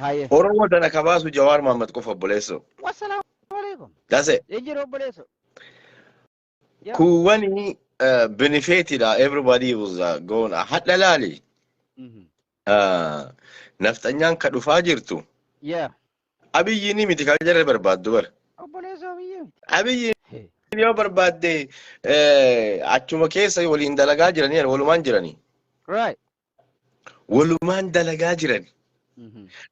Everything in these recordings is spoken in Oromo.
Hayyee. Oromoo tana ka baasu Jawaar Mohaammed qofa, obboleessoo. Wassalaamu alaikum. That's it. Hin jiru, obboleesso. Yaa. Kuuwwani benefitidha. Everybody was going. Hadha laali. Nafxanyaan ka dhufaa jirtu. Abiyyi ni miti kan jarri barbaaddu bara. Obboleessoo, biyya miti. Abiyyi yoo barbaadde achuma keessa waliin dalagaa jiranii, walumaan jiranii. Walumaan dalagaa jiran.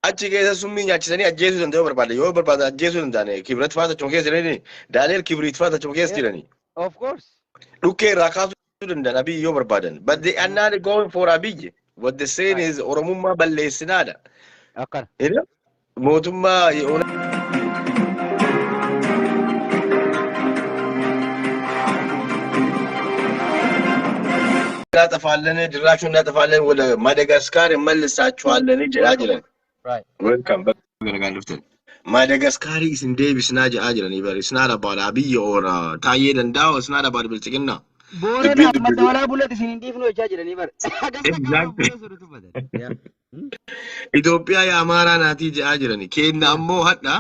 Achi keessa summii nyaachisanii ajjeesuu danda'u yoo barbaadde, yoo barbaadde ajjeesuu danda'an. Kibrat faata achuma keessa jiranii. Daani'el Kibrit faata achuma keessa jiranii. Of course. Dhukkee irraa kaasuu danda'an Abiyyi yoo barbaadan. But they are not going for Abiyyi. What they saying is Oromummaa balleessinaadha. Akkana. You know? Mootummaa እናጠፋለን፣ ድራሹን እናጠፋለን፣ ወደ ማደጋስካር እንመልሳችኋለን jedhaa jiran. Welcome. Baga nagaan dhuftan. Maadagaskaarii isin deebisnaa jedhaa jiranii bari. It's not about Abiyyi or Taayyee Danda'aa. It's not about Bilxiginnaa. Booreen Dubbiin madda dubbii. walaa bullet isin hin dhiifnu jechaa jiranii bara. Exactly. Yeah. Itoophiyaa የአማራ ናት jedhaa jirani. Kenna ammoo hadha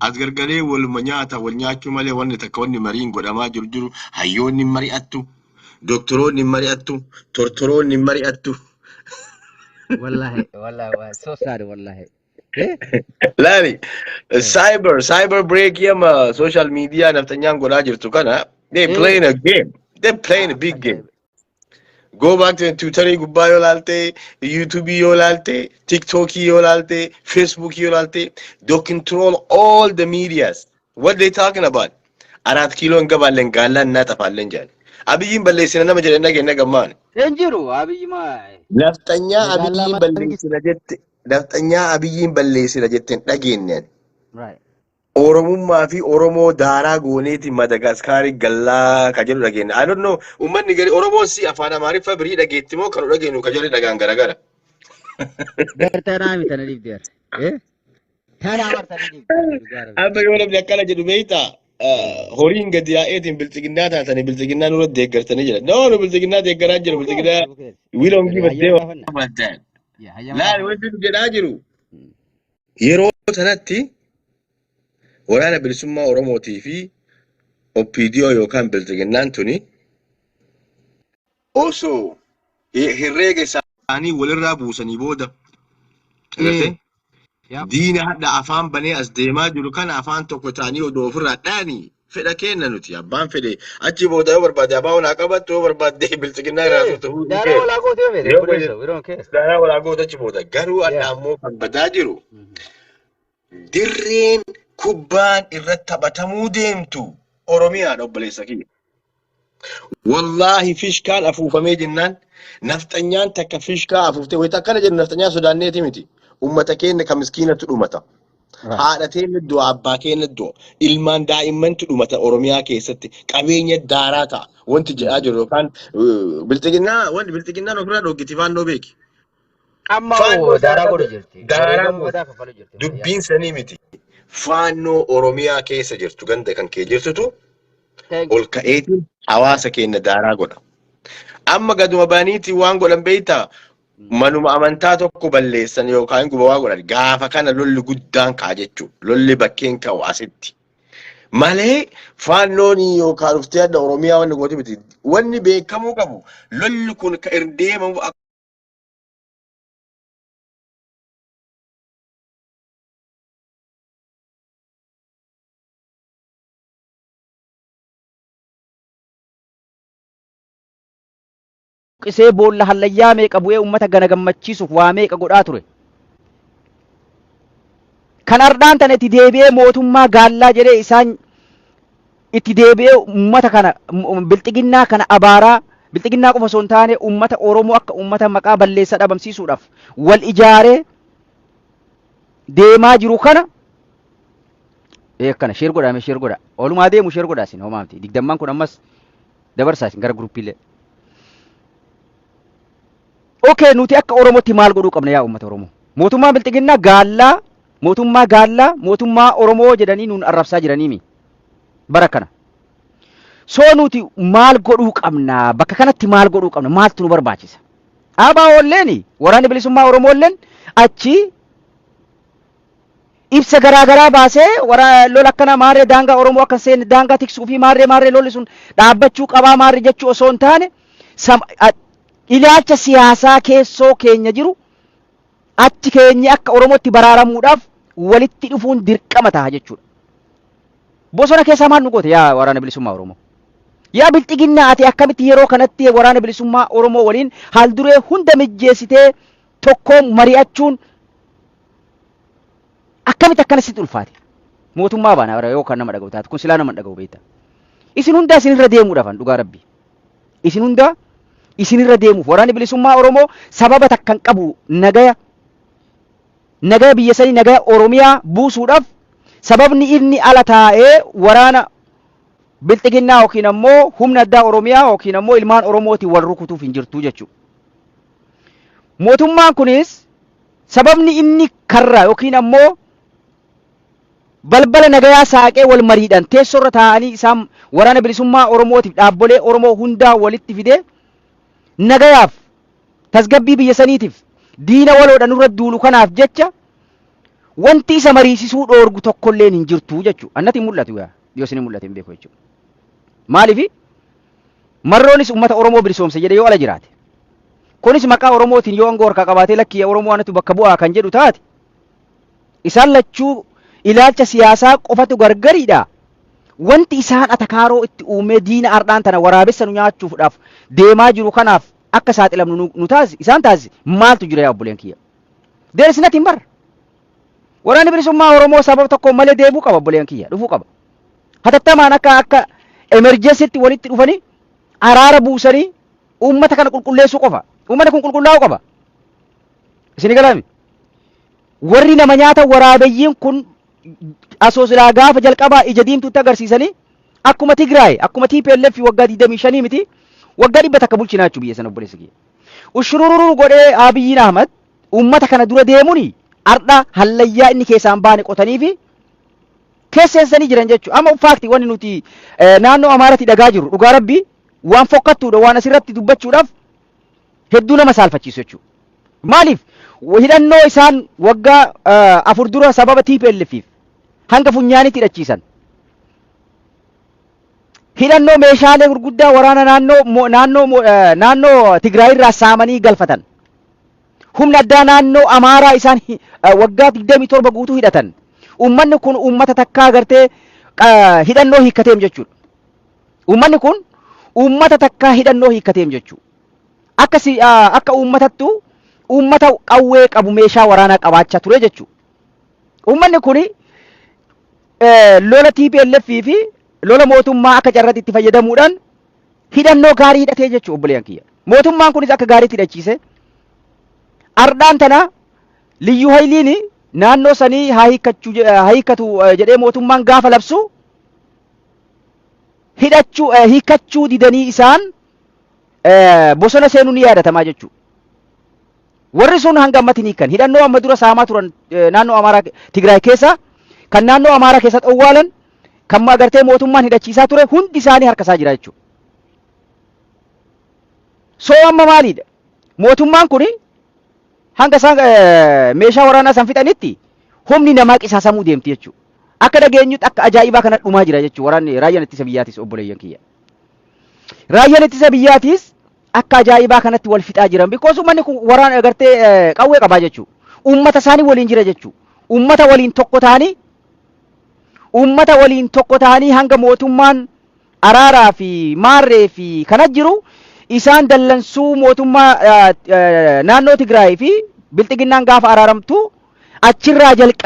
as gargalee waluma nyaata wal nyaachuu malee wanni takka wanni mariin godhamaa jiru hayyoonni hin mari'attu, doktoroonni hin mari'attu, tortoroonni hin mari'attu. Wallahi, wallahi, wallahi, so sad, wallahi. Eh? Laali, cyber break amma social media naftanyaan godhaa jirtu kana, they playing a game. They playing a big game. Go back to Twitter gubbaa yoo laalte, YouTube yoo laalte, TikTok yoo laalte, Facebook yoo laalte, they control all the medias. What they talking about? አራት ኪሎ እንገባለን፣ ጋላ እናጠፋለን jedhan. Abiyyiin balleessina nama jedhe dhageenya gammaan. Hin jiru, Abiyyi maa. Nafxanyaa Magaalaa Abiyyiin Mangist. balleessina jette, nafxanyaa Abiyyiin balleessina jette hin dhageenye. Oromummaa fi Oromoo daaraa gooneeti Madagaskaarii gallaa ka jedhu dhageenya. I don't know, uummanni gari Oromoon si afaan Amaariffaa birii dhageetti moo kan dhageenyu ka jedhu dhagaan garagara. Gartanaa miti tana dhiibdeer. Eh? Tana bartanii dhiibdeer. Dhugaa Rabbi. Amma yoo namni akkana jedhu beektaa, horiin gadi yaa'eetiin bilxiginnaa taatanii bilxiginnaa nurra deeggartanii jira. No, nu bilxiginnaa deeggaraa jiru, bilxiginnaa we don't give a Hayyama damn gaafannaa. about that. Yaa, hayyama Laali, gaafannaa. wanti nu jedhaa jiru yeroo sanatti Waraana Bilisummaa Oromootii fi OPDO yookaan bilxiginnaan tuni osoo herreega isaanii walirraa buusanii booda agartee diina hadha afaan banee as deemaa jiru kana afaan tokko ta'anii odoo ofirraa dhaanii fedha kenna. Nuti abbaan fedhe achi booda yoo barbaade abaa haa qabattu, yoo barbaade bilxiginnaa irraa turte, who Daaraa cares? walaa goote yoo fedhe, Yoo obboleessa, we don't care. Daaraa walaa goote achi booda garuu hadha ammoo kan badaa jiru dirreen kubbaan irratti taphatamuu deemtu Oromiyaadha, obboleessa kiyya. Wallaahi, fishkaan afuufamee jennaan nafxanyaan takka fishkaa afuuftee wayita akkana jedhu nafxanyaa sodaanneeti miti. Uummata keenya kan miskiinatu dhumata. Haadha teenya du'a, abbaa keenya du'a, ilmaan daa'immantu dhumata Oromiyaa keessatti, qabeenya daaraa ta'a. Wanti jedhaa jiru yookaan bilxiginnaa, wanti bilxiginnaan ofirraa dhoggiti faannoo beeki. Amma Faannoo hoo daaraa daaraa godhu jirti. Daaraa Wareegama godhu. badaa kaffalu jirti. Dubbiin sanii miti. Faannoo Oromiyaa keessa jirtu, ganda kan kee jirtutu Thank you. ol ka'eetiin hawaasa keenya daaraa godha. Amma gaduma baniitiin waan godhan beektaa, manuma amantaa tokko balleessan yookaan guba waa godhan, gaafa kana lolli guddaan ka'a jechuudha. Lolli bakkeen ka'u asitti. Malee faannoon yookaan dhuftee adda Oromiyaa wanni gooti miti. Wanni beekamuu qabu lolli kun ka irra deemamu Qisee boolla hallayyaa meeqa bu'ee uummata gana gammachiisuuf waa meeqa godhaa ture. Kan ardhaan tana itti deebi'ee mootummaa gaallaa jedhee isaan itti deebi'ee uummata kana bilxiginnaa kana abaaraa, bilxiginnaa qofa osoo hin taane uummata Oromoo akka uummata maqaa balleessaa dhabamsiisuudhaaf wal ijaaree deemaa jiru kana akkana share godhaa, mee share godhaa, oolumaa deemu share godhaa. Isin homaa miti, 20n kun ammas dabarsaa isin gara groupiilee. Okay, nuti akka Oromootti maal godhuu qabna, yaa uummata Oromoo? Mootummaan bilxiginnaa gaallaa, mootummaa gaallaa, mootummaa Oromoo jedhanii nuun arrabsaa jiraniimi bara kana. So nuti maal godhuu qabna? Bakka kanatti maal godhuu qabna? Maaltu nu barbaachisa? ABOlleen, Waraanni Bilisummaa Oromoolleen achi Ibsa garaagaraa baasee wara lola akkana maarree daangaa Oromoo akka seenne daangaa tiksuu fi maarree maarree lolli sun dhaabbachuu qabaa maarree jechuu osoo hin taane, ilaalcha siyaasaa keessoo keenya jiru achi keenya akka Oromootti baraaramuudhaaf walitti dhufuun dirqama ta'a jechuudha. Bosona keessaa maal nu goote, yaa Waraana Bilisummaa Oromoo? Yaa Bilxiginnaa, ati akkamitti yeroo kanatti Waraana Bilisummaa Oromoo waliin haalduree hunda mijjeessitee tokkoon mari'achuun akkamitti akkana sitti ulfaate? Mootummaa baana yoo kan nama dhaga'u taate, kun silaa nama dhaga'u beekta. Isin hundaa isinirra deemuudhaafan, dhugaa Rabbi. Isin hundaa isinirra deemuuf. Waraanni Bilisummaa Oromoo sababa takkan qabu. Nagaya biyya sanii, nagaya Oromiyaa buusuudhaaf sababni inni ala taa'ee waraana Bilxiginnaa yookiin ammoo humna addaa Oromiyaa yookiin ammoo ilmaan Oromootiin wal rukutuuf hin jirtu jechuudha. Mootummaan kunis sababni inni karra yookiin ammoo balbala nagayaa saaqee wal mariidhaan teessoorra taa'anii isaan Waraana Bilisummaa Oromootiif dhaabbolee Oromoo hundaa walitti fidee nagayaaf tasgabbii biyya saniitiif diina waloodha nurra duulu kanaaf jecha wanti isa mariisisuu dhoorgu tokkolleen hin jirtu jechuudha. Annatti hin mul'atu, yaa yoo isin hin mul'ate hin beeku jechuudha. Maaliifi Marroonis uummata Oromoo bilisoomse jedhee yoo ala jiraate, kunis maqaa Oromootiin yoo aangoo harkaa qabaatee lakkii Oromoo anatu bakka bu'aa kan jedhu taate, isaan lachuu ilaalcha siyaasaa qofatu gargariidha. Wanti isaan atakaaroo itti uumee diina ardhaan tana waraabessa nu nyaachuudhaaf deemaa jiru kanaaf akka saaxilamnu nu taasise, isaan taasise maaltu jira, yaa obboleen kiyya? There is nothing bar. Waraanni Bilisummaa Oromoo sababa tokko malee deebuu qaba, obboleen kiyya, dhufuu qaba. Hatattamaan akka emergencytti walitti dhufanii araara buusanii uummata kana qulqulleessuu qofa. Uummanni kun qulqullaa'uu qaba. Isin galami. Warri nama nyaata waraabeyyiin kun asoosilaa gaafa jalqabaa ija diimtuutti agarsiisanii akkuma Tigraay, akkuma TPLF waggaa 25 miti, waggaa 100 bulchinaa jechuu biyya sana, obboleessa kiyya. Ushurururu godhee Abiyyiin Ahmad uummata kana dura deemuuni ardha hallayyaa inni keessaan baane qotanii fi keesseensanii jiran jechuudha. Amma fact wanni nuti naannoo Amaaratti dhagaa jirru, dhugaa Rabbii, waan fokkattuudha, waan asirratti dubbachuudhaaf hedduu nama saalfachiisu jechuudha. Maaliif hidhannoo isaan waggaa 4 dura sababa TPLFif hanga funyaanitti hidhachiisan, hidhannoo meeshaalee gurguddaa waraana naannoo Tigraay irraa saamanii galfatan, humna addaa naannoo Amaaraa isaan waggaa 27 guutuu hidhatan, uummanni kun uummata takkaa gartee hidhannoo hiikkateem jechuudha. Uummanni kun uummata takkaa hidhannoo hiikkateem jechuudha. Akka si akka uummatattu uummata qawwee qabu, meeshaa waraanaa qabaachaa ture jechuudha. Uummanni kun lola TPLF fi lola mootummaa akka carratti itti fayyadamuudhaan hidhannoo gaarii hidhatee jechuudha, obboleeyyan kiyya. Mootummaan kunis akka gaariitti hidhachiise. Ardhaan tana liyyuu hayiliin naannoo sanii haa hiikkatu jedhee mootummaan gaafa labsu hidhachuu hiikkachuu didanii isaan bosona seenuu ni yaadatamaa jechuudha. Warri sun hanga ammatti ni hiikkan. Hidhannoo amma dura saamaa turan naannoo Amaaraa Tigraay keessa, kan naannoo Amaaraa keessatti owwaalan, kan agartee mootummaan hidhachiisaa ture hundi isaanii harka isaa jira jechuudha. So amma maaliidha? Mootummaan kun hanga isaan meeshaa waraanaa san fixanitti humni namaa qisaasamuu deemti jechuudha. Akka dhageenyutti akka ajaa'ibaa kana dhumaa jira jechuudha waraanni raayyaan ittisa biyyaatis, obboleeyyan kiyya. Raayyaan ittisa biyyaatis akka ajaa'ibaa kanatti wal fixaa jiran, because uummanni kun waraana agartee qawwee qabaa jechuudha. Uummata isaanii waliin jira jechuudha. Uummata waliin tokko ta'anii hanga mootummaan araaraa fi maarree fi kana jiru isaan dallansuu mootummaa naannoo Tigraay fi Bilxiginnaan gaafa araaramtu achirraa jalqaba.